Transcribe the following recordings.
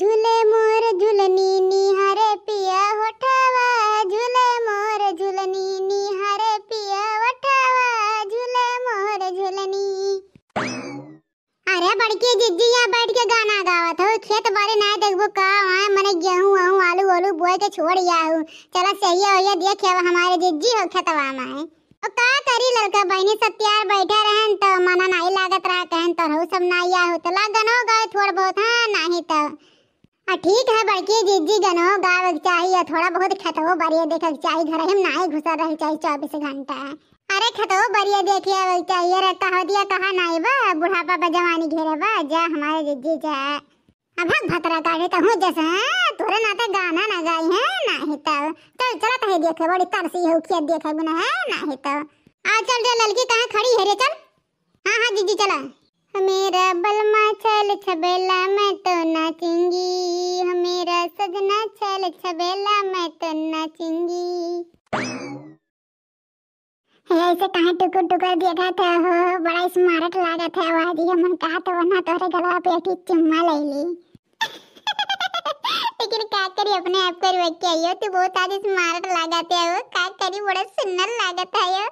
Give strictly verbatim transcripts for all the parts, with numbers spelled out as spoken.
झूले मोर झुलनी निहारे पिया होठवा, झूले मोर झुलनी निहारे पिया होठवा, झूले मोर झुलनी। अरे बड़की जिज्जी, यहाँ बैठ के गाना गावत हो, खेत बाड़ी नाहीं देखबू का? वहाँ मने गेहूँ वहूँ आलू वालू बोए के छोड़ आया हूँ। चला सही है, देखे अब हमारे जिज्जी हो खेतवा में। ओ का करी ललका बहिनी, सब तैयार बैठे रहन त मना नाहीं लागत रहा, कहन तोरहू सब नाहीं आया हो, त ला गनो गाए थोड़ बहुत, हाँ नाहीं त। आ ठीक है बड़की जिज्जी, गनो गावे के चाहिए, थोड़ा बहुत खेतवो बाड़िए देखे के चाहिए, घर ही में नाहीं घुसल रहे चाहिए चौबीस घंटा। अरे खेतवो बाड़िए देखे आवे के चाहिए रे, कहा दिया कहा नाहीं बा, बुढ़ापा बा जवानी घेरे बा, जा हमारे जिज्जी जा। अब हक भतरा काटे तो हूँ जैसे, हाँ, तोरे नाते गाना ना गाई है, नाहीं तो। चल, चला तो है देखे, बड़ी तरसी हो, खेत देखे बिना है, नाहीं तो। आ, चल रे ललकी, कहाँ खड़ी है रे, चल। हाँ, हाँ, जीजी, चला। मेरा बलमा छैल छबेला, मैं तो नाचूंगी, मेरा सजना छैल छबेला, मैं तो नाचूंगी। हे, ऐसे काहे टुकुर टुकुर देखत हो? बड़ा smart लागत है। आज ये मन कहत हो ना, तोहरे गलवा पे एक ठे चुम्मा ले ली। लेकिन का करी, अपने आप को रोक के आइयो, तू बहुत आज smart लागत हो, का करी, बड़ा सुंदर लागत हो।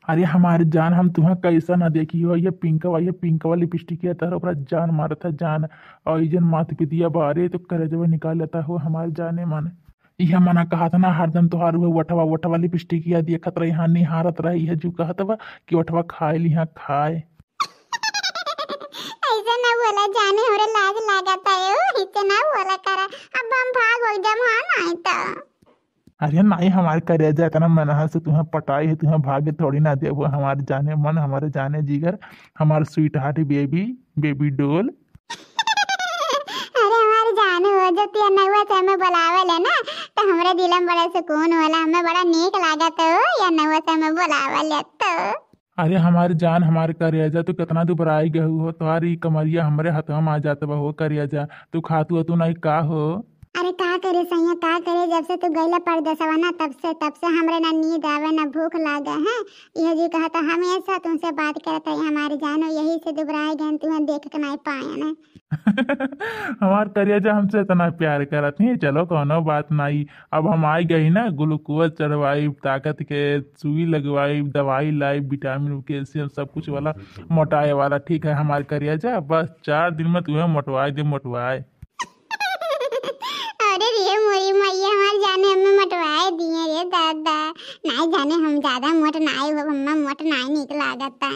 अरे हमार जान, हम तुहा कैसा ना देखी हो, ये पिंकवा, ये पिंकवा लिपस्टिक, ये तोहरे ऊपर जान मारत है, जान। और ये जन माथ बिंदिया बारे तो करेजवा निकाल लेता हो हमार जाने मन। इहे मना कहत ना, हरदम तोहार उहे ओठवा, ओठवा लिपस्टिकिया देखत रही, हाँ, निहारत रही, इहे जो कहत बा कि ओठवा खाए ली, हाँ, खाए। ऐसे ना बोला जाने, हमरे लाज लागत है, ओ, ऐसे ना बोला करा। अब हम भाग हो जब, हाँ, नाहीं तो। अरे नाहीं, हमार करेजा इतना मनहा से तुहे पटाई है, तुहे भागे थोड़ी ना देबो, हमार जाने मन, हमारे जाने जिगर, हमार sweetheart baby, baby doll। अरे हमार जान हो, जब तू या नौवा से हमें बुलावे ले ना, तो हमरे दिल में बड़ा सुकून होला, हमें बड़ा नीक लागत हो, या नौवा से हमें बुलावे ले तो। अरे हमार जान, हमार करेजा, तू कितना दुबराई गहू हो, तोहार ई कमरिया हमरे हथवा में आ जात बा हो करेजा, तू खातू अतू नाहीं का हो? अरे का करे सैया, का करे, जब से तू गइला परदेसवा ना, तब से, तब से हमरे ना नींद आवे, ना भूख लागे है। यह जी कहा तो हमेशा तुमसे बात करत है हमारी जानो, यही से दुबराए गए, तुम्हें देख के नहीं पाए ना। हमार करेजा हमसे इतना प्यार करत है, चलो कौनो बात नाई, अब हम आई गई ना, ग्लूकोज चढ़वाई, ताकत के सुई लगवाई, दवाई लाई, विटामिन, कैल्शियम, सब कुछ वाला, मोटाए वाला, ठीक है हमार करेजा, बस चार दिन में तुम्हें मोटवाए दे, मोटवाए। अरे रे मोरी मैया, हमार जाने हमें मोटवाए दिए रे दादा। नाई जाने हम ज्यादा मोट नाई हो, हमें मोट नाई नीक लागत है।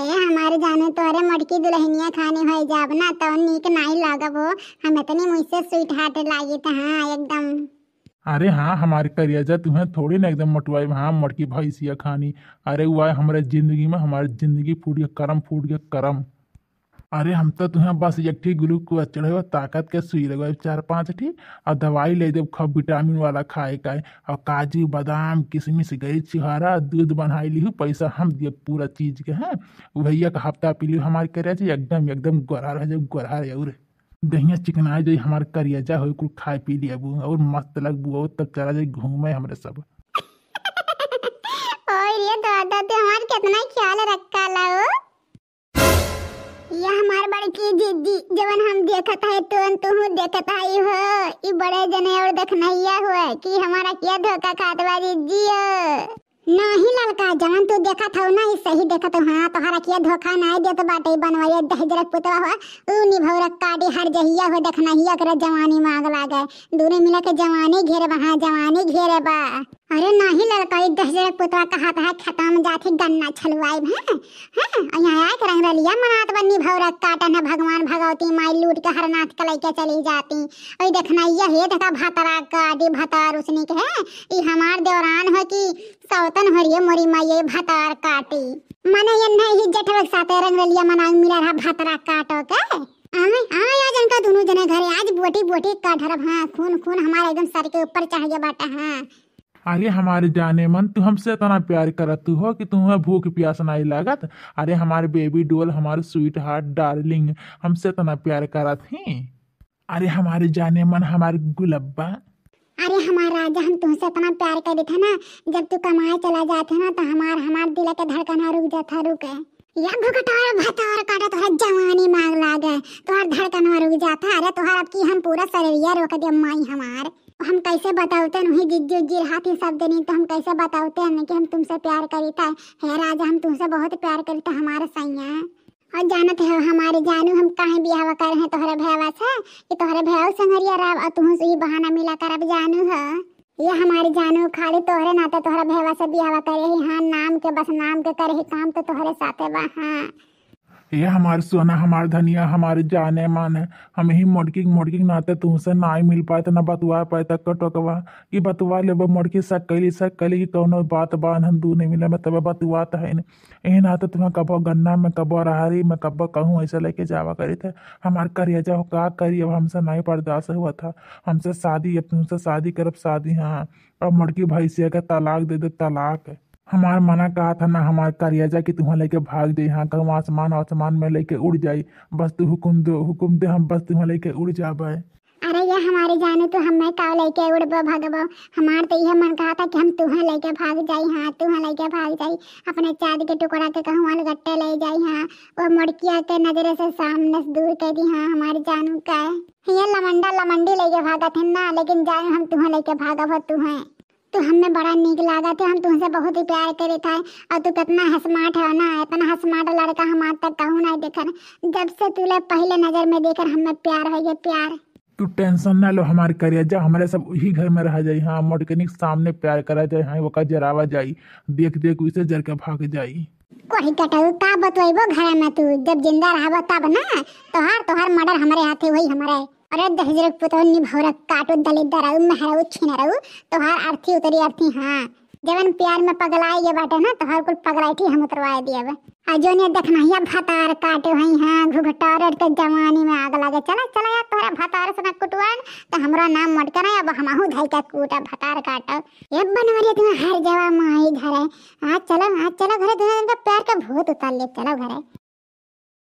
ए हमारे जाने तोहरे मोटकी दुल्हनिया खानी होई जाब ना, तो नीक नाई लागब हो। हम इतनी मुझसे sweetheart लागी त हाँ एकदम। अरे हाँ, हमारे करेजा, तुम्हें थोड़ी ना एकदम मोटवाई, हाँ, मोटकी भैंसिया खानी। अरे वाह, हमारे जिंदगी में, हमारे जिंदगी फूट गया करम, फूट गया करम। अरे हम तो तुम्हें बस एक ठी ग्लूकोज चढ़ावे, ताकत के सुई लगवाए चार पाँच ठी, और दवाई ले देब खूब विटामिन वाला खाए का, और काजू बादाम किशमिश गरी छुहारा दूध बनाई लिहू, पैसा हम दिए पूरा चीज के हैं। भैया का हफ्ता पी लिहू हमारे करेजा, एकदम एकदम गोरहर हो जाए, गोरहर और दहिया चिकनाए जाए, हमार करेजा हो कुल खाए पी लिया बू और मस्त लगबू, और तब चला जाए घूमे हमरे सब। ओए रे दादा, ते हमार कितना ख्याल रखा ला हो। ये हमार बड़की जिज्जी, जवन हम देखत है, तुहन तुहू देखत आई हो। ई बड़े जने और देखनैया हुए कि हमारा क्या धोखा खात बा जिज्जी हो। नाही ललका, जवन तू देखत हो ना, ई सही देखत हो। हाँ, तोहरा क्या धोखा नाई देत बाटे, ई बनवाइए दहिजरक पुतवा हो, ऊ निभौरक काटी हर जहिया हो, देखनैया कर जवानी में आग लागे। दूरे मिला के जवानी घेरे बा, हाँ, जवानी घेरे बा। अरे नाही ललका, ई दहिजरक पुतवा कहत है खेता में जाके गन्ना छलुआइब, हैं? हैं? और यहाँ आए के रंगरलिया मनात बा, निभौरा काटन है, भगवान भगवती माई लूट के हरनाथ के लइके चली जाती। ओई देखनैया हे, देखा भतरा काटी, भतार उसनी के है। ई हमार देवरान हो कि सौतन हो रे मोरी माई, ये भतार काटी। मने ये नहीं ही जेठवा के साथे रंगरलिया मनाई मिला रहा भतरा काटो के। आवे, आवे आज इनका दोनों जने घरे, आज बोटी बोटी काट हरब, हाँ, खून खून हमारे एकदम सर के ऊपर चढ़ गया बाटा, हाँ। अरे हमारे जाने मन, तू हमसे इतना प्यार करत तू हो कि तुम्हें भूख प्यास नहीं लागत। अरे हमारे baby doll, हमारे sweetheart darling, हमसे इतना प्यार करत ही। अरे हमारे जाने मन, हमारे गुलब्बा। अरे हमार राजा, हम तुमसे इतना प्यार करी था ना, जब तू कमाए चला जात है ना, तो हमार, हमार दिल के धड़कन रुक जात है, रुके। या घुघटार भतार काटा, तोहरा जवानी में आग लागे, तोहर धड़कनवा रुक जाता। अरे तोहर अब की हम पूरा शरीरिया रोक दे माई हमार। हम कैसे बतावते, वही जिज्जी उज्जी रहत ही सब दिन, तो हम कैसे बतावते हैं कि हम तुमसे प्यार करी था। हे राजा, हम तुमसे बहुत प्यार करी था हमारे सैया। और जानत हो हमारे जानू, हम काहे बियाह करे हैं तोहरे भैया से, कि तोहरे भैया संगरिया रह और तुम से ही बहाना मिला कर अब जानू हो। ये हमारे जानू, खाली तोहरे नाते तोहरे भैया से बियाह करे ही, हाँ नाम के, बस नाम के करे ही काम, तो तोहरे साथे बा। हाँ। ये हमार सोना, हमार धनिया, हमारे जाने माने, हम ही मोटकी, मोटकी के नाते तुमसे ना ही मिल पाए, तो ना बतुआ पाए, तक कटोकवा कि बतुआ लेबो मोटकी, शक कैली, शक कैली कि कौनो बात बा, हम दू नहीं मिले, मतलब बतुआ तो है नहीं। यही नाते तुम्हें कबो गन्ना में, कबो रहरी में, कबो कहूँ ऐसे लेके जावा करी थे। हमार करिया जाओ का करी, अब हमसे नहीं बर्दाश्त हुआ था। हमसे शादी, अब तुमसे शादी करब शादी, हाँ। अब मोटकी भैंसिया के तलाक दे दे, तलाक। हमार मना कहा था ना हमार करिया जा कि तुहाँ लेके भाग जाई, हाँ कहूँ आसमान, आसमान में लेके उड़ जाई। बस तू हुकुम दो, हुकुम दे, हम बस तुहाँ लेके उड़ जाबे। अरे ये हमारे जानू, तू हमें का लेके उड़बो भगबो? हमार तो यह मन कहा था कि हम तुहाँ लेके भाग जाई, हाँ तुहाँ लेके भाग जाई, अपने चाँद के टुकड़ा के कहूँ अलगट्टे ले जाई, हाँ वो मोटकिया के नजरे से सामने से दूर कर दी, हाँ हमारे जानू का। ये लमंडा लमंडी लेके भागत है ना, लेकिन जानू हम तुहाँ लेके भागब हो तुहाँ। तू हमें बड़ा नीक लागत है, हम तुमसे बहुत ही प्यार करे था। और तू कितना स्मार्ट है ना, इतना स्मार्ट लड़का हम आज तक कहूँ नहीं देखन। जब से तू ले पहले नजर में देखन हमें प्यार हो गया, प्यार। तू टेंशन ना लो हमारे करिया जा, हमारे सब वही घर में रह जाई। हाँ मोटकनी के सामने प्यार करा जाए, हाँ ओका जरावा जाई, देख देख उसे जर के भाग जाई। कोई कटऊ का बतवेबो घर में तू, जब जिंदा रहबो तब ना, तोहार तोहार मर्डर हमारे हाथे हुई हमारे। अरे दहिजरे पुतौ निभौरा काटो दलिद्दर रहू, मेहरऊ छीन रहू, तोहार अर्थी उतरी अर्थी, हाँ। जवन प्यार में पगलाए ये बाटे ना, तोहार कुल पगलाइठी हम उतरवाए दियब। आ जो ने देखना हिया भतार काटे हई, हाँ, घुघटार के जवानी में आग लागे। चला, चला यार, तोहरा भतार से ना कुटवान, तो हमरा नाम मत करे, अब हमहू धई के कूटा भतार काटो। ये बनवरिया तुम्हें हर जवा माई धरे। हाँ, चलो, हाँ, चलो घरे, दुनो जन का प्यार का भूत उतार ले, चलो घरे।